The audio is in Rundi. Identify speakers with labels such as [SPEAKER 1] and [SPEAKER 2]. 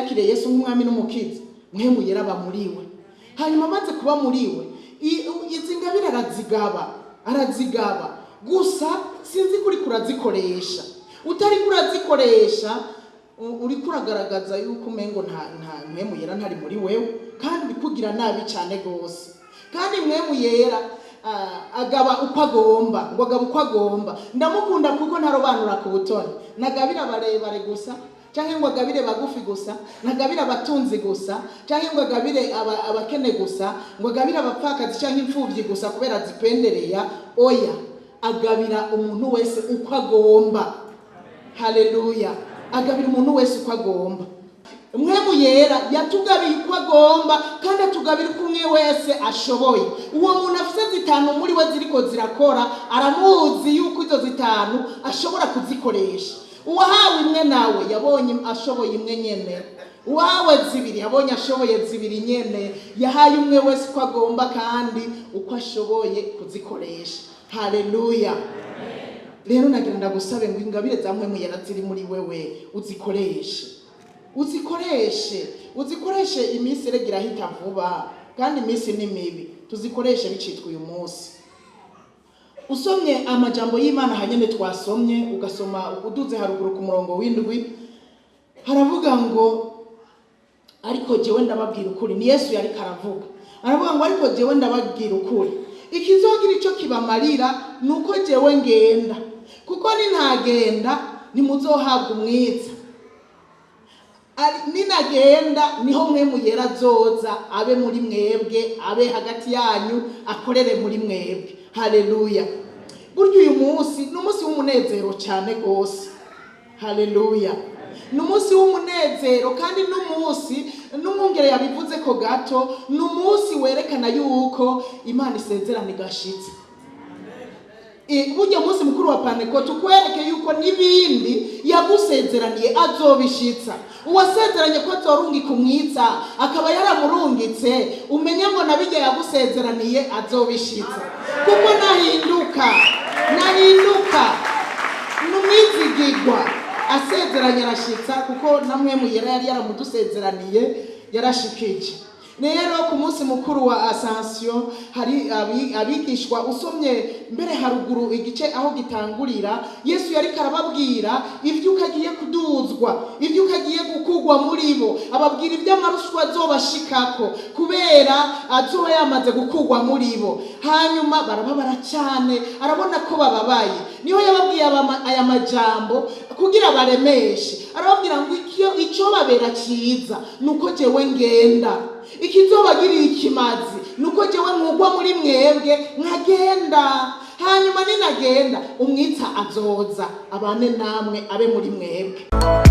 [SPEAKER 1] yakiriye Yesu nk'umwami n'umukiza, Mpwemu Yera aba muri we. Hanyuma amaze kuba muri we, izi ngabire arazigaba, arazigaba. Gusa sinzi ko uriko urazikoresha. Utariko urazikoresha, uriko uragaragaza yuko umengo nta Mpwemu Yera ntari muri wewe, kandi uri kugira nabi cyane gose. Kandi Mpwemu Yera agaba uko agomba, ngo agaba uko agomba. Ndamukunda kuko ntarobanura ku butoni. Nagabira abarebare gusa canke ngo agabire bagufi gusa, ntagabire abatunzi gusa canke ngo agabire abakene gusa, ngo agabire abapfakazi canke imfuvyi gusa kubera zipendereya. Oya, agabira umuntu wese uko agomba. Haleluya! Agabira umuntu wese uko agomba. Mpwemu Yera yatugabiye uko agomba, kandi atugabira uko umwe wese ashoboye. Uwo muntu afise zitanu muri we ziriko zirakora, aramuzi yuko izo zitanu ashobora kuzikoresha. Uwahawe imwe nawe yabonye ashoboye imwe nyene, uwahawe zibiri yabonye ashoboye zibiri nyene. Yahaye umwe wese uko agomba kandi uko ashoboye kuzikoresha. Haleluya! Rero nagira ndagusabe ngo ingabire za Mpwemu Yera ziri muri wewe uzikoreshe, uzikoreshe, uzikoreshe. Iminsi erega irahita vuba, kandi iminsi ni mibi. Tuzikoreshe bicitwa uyu munsi. Usomye amajambo y'Imana hanyene twasomye, ugasoma uduze haruguru ku murongo w'indwi, haravuga ngo: "Ariko jewe ndababwira ukuri." Ni Yesu yariko aravuga, aravuga ngo: "Ariko jewe ndababwira ukuri, ikizogira ico kibamarira ni uko jewe ngenda, kuko nintagenda ntimuzohabwa umwitsa. Ninagenda niho Mpwemu Yera azoza abe muri mwebwe, abe hagati yanyu, akorere muri mwebwe." Haleluya! Burya uyu munsi ni umunsi w'umunezero cyane rwose. Haleluya! Ni umunsi w'umunezero, kandi n'umunsi n'umwungere yabivuze ko gato, ni umunsi werekana yuko Imana isezerana igashitse. Burya munsi mukuru wa Pantekote ukwereke yuko n'ibindi yagusezeraniye azobishitsa. Uwasezeranye ko azorungika umwitsa akaba yaramurungitse, umenye ngo nabijya yagusezeraniye azobishitsa, kuko nahinduka, nahinduka, ni umwizigigwa. Asezeranye arashitsa, kuko namwe muyera yari yaramudusezeraniye, yarashikije. Rero ku munsi mukuru wa Ascension hari abigishwa. Usomye mbere haruguru igice aho gitangurira, Yesu yariko arababwira ivy'uko agiye kuduzwa, ivy'uko agiye gukugwa muri bo, ababwira ivy'amaruswa azobashikako kubera azoba yamaze gukugwa muri bo. Hanyuma barababara cyane, arabona ko bababaye. Niho yababwiye aya majambo kugira baremeshe. Arababwira ngo: "Icyo babera cyiza ni uko jewe ngenda. Ikizobagirira ikimazi ni uko jewe nkugwa muri mwebwe nkagenda. Hanyuma ninagenda, umwitsa azoza abane namwe, abe muri mwebwe."